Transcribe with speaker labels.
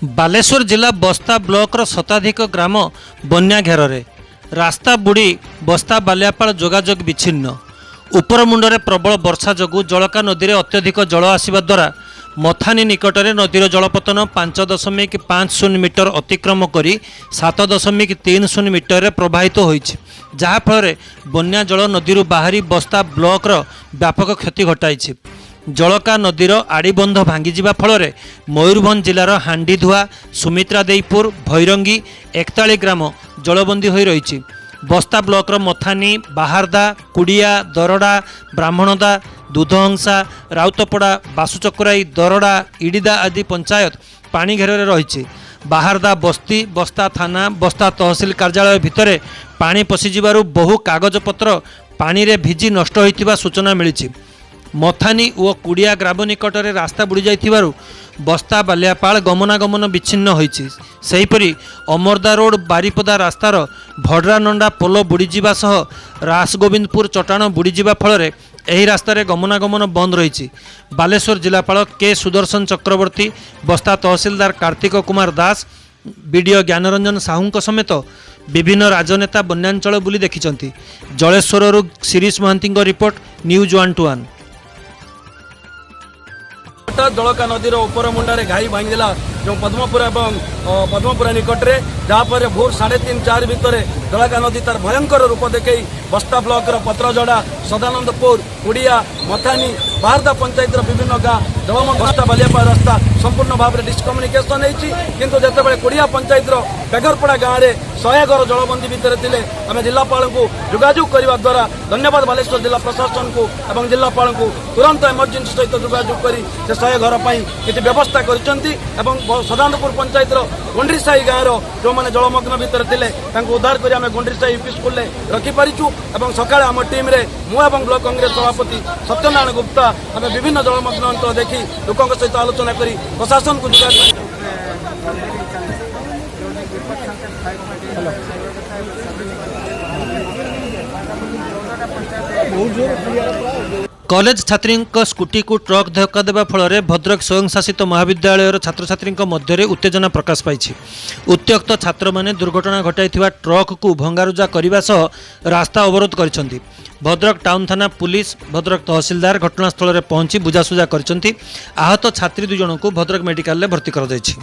Speaker 1: ବାଲେଶ୍ୱର ଜିଲ୍ଲା ବସ୍ତା ବ୍ଲକର ଶତାଧିକ ଗ୍ରାମ ବନ୍ୟା ଘେରରେ। ରାସ୍ତା ବୁଡ଼ି ବସ୍ତା ବାଲିଆପାଳ ଯୋଗାଯୋଗ ବିଚ୍ଛିନ୍ନ। ଉପରମୁଣ୍ଡରେ ପ୍ରବଳ ବର୍ଷା ଯୋଗୁଁ ଜଳକା ନଦୀରେ ଅତ୍ୟଧିକ ଜଳ ଆସିବା ଦ୍ୱାରା ମଥାନୀ ନିକଟରେ ନଦୀର ଜଳପତନ 5.50 ମିଟର ଅତିକ୍ରମ କରି 7.30 ମିଟରରେ ପ୍ରବାହିତ ହୋଇଛି, ଯାହାଫଳରେ ବନ୍ୟା ଜଳ ନଦୀରୁ ବାହାରି ବସ୍ତା ବ୍ଲକର ବ୍ୟାପକ କ୍ଷତି ଘଟାଇଛି। ଜଳକା ନଦୀର ଆଡ଼ିବନ୍ଧ ଭାଙ୍ଗିଯିବା ଫଳରେ ମୟୂରଭଞ୍ଜ ଜିଲ୍ଲାର ହାଣ୍ଡିଧୁଆ, ସୁମିତ୍ରା ଦେଇପୁର, ଭୈରଙ୍ଗୀ, ଏକତାଳି ଗ୍ରାମ ଜଳବନ୍ଦୀ ହୋଇ ରହିଛି। ବସ୍ତା ବ୍ଲକର ମଥାନୀ, ବାହାରଦା, କୁଡ଼ିଆ, ଦରଡ଼ା, ବ୍ରାହ୍ମଣଦା, ଦୁଧହଂସା, ରାଉତପଡ଼ା, ବାସୁଚକରାଇ, ଦରଡ଼ା, ଇଡ଼ିଦା ଆଦି ପଞ୍ଚାୟତ ପାଣି ଘେରରେ ରହିଛି। ବାହାରଦା ବସ୍ତି, ବସ୍ତା ଥାନା, ବସ୍ତା ତହସିଲ କାର୍ଯ୍ୟାଳୟ ଭିତରେ ପାଣି ପଶିଯିବାରୁ ବହୁ କାଗଜପତ୍ର ପାଣିରେ ଭିଜି ନଷ୍ଟ ହୋଇଥିବା ସୂଚନା ମିଳିଛି। ମଥାନୀ ଓ କୁଡ଼ିଆ ଗ୍ରାମ ନିକଟରେ ରାସ୍ତା ବୁଡ଼ି ଯାଇଥିବାରୁ ବସ୍ତା ବାଲିଆପାଳ ଗମନାଗମନ ବିଚ୍ଛିନ୍ନ ହୋଇଛି। ସେହିପରି ଅମର୍ଦା ରୋଡ ବାରିପଦା ରାସ୍ତାର ଭଡ୍ରାନଣ୍ଡା ପୋଲ ବୁଡ଼ିଯିବା ସହ ରାସଗୋବିନ୍ଦପୁର ଚଟାଣ ବୁଡ଼ିଯିବା ଫଳରେ ଏହି ରାସ୍ତାରେ ଗମନାଗମନ ବନ୍ଦ ରହିଛି। ବାଲେଶ୍ୱର ଜିଲ୍ଲାପାଳ କେ ସୁଦର୍ଶନ ଚକ୍ରବର୍ତ୍ତୀ, ବସ୍ତା ତହସିଲଦାର କାର୍ତ୍ତିକ କୁମାର ଦାସ, ବିଡ଼ିଓ ଜ୍ଞାନରଞ୍ଜନ ସାହୁଙ୍କ ସମେତ ବିଭିନ୍ନ ରାଜନେତା ବନ୍ୟାଞ୍ଚଳ ବୁଲି ଦେଖିଛନ୍ତି। ଜଳେଶ୍ୱରରୁ ଶିରୀଷ ମହାନ୍ତିଙ୍କ ରିପୋର୍ଟ, ନ୍ୟୁଜ୍ 121।
Speaker 2: ହଠାତ୍ ଜଳକା ନଦୀର ଉପର ମୁଣ୍ଡାରେ ଘାଇ ଭାଙ୍ଗିଲା ଯେଉଁ ପଦ୍ମପୁର ଏବଂ ପଦ୍ମପୁର ନିକଟରେ, ଯାହାଫଳରେ ଭୋର 3:30 4 ଭିତରେ ଜଳକା ନଦୀ ତାର ଭୟଙ୍କର ରୂପ ଦେଖେଇ ବସ୍ତା ବ୍ଲକର ପତ୍ରଜଡ଼ା, ସଦାନନ୍ଦପୁର, କୁଡ଼ିଆ, ମଥାନୀ, ବାହାରଦା ପଞ୍ଚାୟତର ବିଭିନ୍ନ ଗାଁ ଜଳମଗ୍ନ। ବସ୍ତା ବାଲିଆପାଳ ରାସ୍ତା ସମ୍ପୂର୍ଣ୍ଣ ଭାବରେ ଡିସ୍କମ୍ୟୁନିକେସନ ହେଇଛି। କିନ୍ତୁ ଯେତେବେଳେ କୁଡ଼ିଆ ପଞ୍ଚାୟତର ବେଗରପଡ଼ା ଗାଁରେ 100 ଘର ଜଳବନ୍ଦୀ ଭିତରେ ଥିଲେ, ଆମେ ଜିଲ୍ଲାପାଳଙ୍କୁ ଯୋଗାଯୋଗ କରିବା ଦ୍ୱାରା, ଧନ୍ୟବାଦ ବାଲେଶ୍ୱର ଜିଲ୍ଲା ପ୍ରଶାସନକୁ ଏବଂ ଜିଲ୍ଲାପାଳଙ୍କୁ, ତୁରନ୍ତ ଏମର୍ଜେନ୍ସି ସହିତ ଯୋଗାଯୋଗ କରି ସେ 100 ଘର ପାଇଁ କିଛି ବ୍ୟବସ୍ଥା କରିଛନ୍ତି ଏବଂ ସଦାନନ୍ଦପୁର ପଞ୍ଚାୟତର ଗୁଣ୍ଡ୍ରିସାହି ଗାଁର ଯେଉଁମାନେ ଜଳମଗ୍ନ ଭିତରେ ଥିଲେ, ତାଙ୍କୁ ଉଦ୍ଧାର କରି ଆମେ ଗୁଣ୍ଡ୍ରିସାହି ୟୁପି ସ୍କୁଲରେ ରଖିପାରିଛୁ। ଏବଂ ସକାଳେ ଆମ ଟିମ୍ରେ ମୁଁ ଏବଂ ବ୍ଲକ କଂଗ୍ରେସ ସଭାପତି ସତ୍ୟନାରାୟଣ ଗୁପ୍ତା, ଆମେ ବିଭିନ୍ନ ଜଳମଗ୍ନ ଅଞ୍ଚଳ ଦେଖି ଲୋକଙ୍କ ସହିତ ଆଲୋଚନା କରି ପ୍ରଶାସନକୁ ଯୋଗାଯୋଗ
Speaker 3: ଚାଲିଛି, ଯେଉଁଠି ବିପଦ ସଂକେତ 5.7, ପାଖାପାଖି 14ଟା ପଞ୍ଚାୟତ।
Speaker 1: କଲେଜ ଛାତ୍ରୀଙ୍କ ସ୍କୁଟିକୁ ଟ୍ରକ୍ ଧକ୍କା ଦେବା ଫଳରେ ଭଦ୍ରକ ସ୍ୱୟଂଶାସିତ ମହାବିଦ୍ୟାଳୟର ଛାତ୍ରଛାତ୍ରୀଙ୍କ ମଧ୍ୟରେ ଉତ୍ତେଜନା ପ୍ରକାଶ ପାଇଛି। ଉତ୍ତ୍ୟକ୍ତ ଛାତ୍ରମାନେ ଦୁର୍ଘଟଣା ଘଟାଇଥିବା ଟ୍ରକ୍କୁ ଭଙ୍ଗାରୁଜା କରିବା ସହ ରାସ୍ତା ଅବରୋଧ କରିଛନ୍ତି। ଭଦ୍ରକ ଟାଉନ୍ ଥାନା ପୁଲିସ, ଭଦ୍ରକ ତହସିଲଦାର ଘଟଣାସ୍ଥଳରେ ପହଞ୍ଚି ବୁଝାସୁଝା କରିଛନ୍ତି। ଆହତ ଛାତ୍ରୀ ଦୁଇଜଣଙ୍କୁ ଭଦ୍ରକ ମେଡିକାଲରେ ଭର୍ତ୍ତି କରାଯାଇଛି।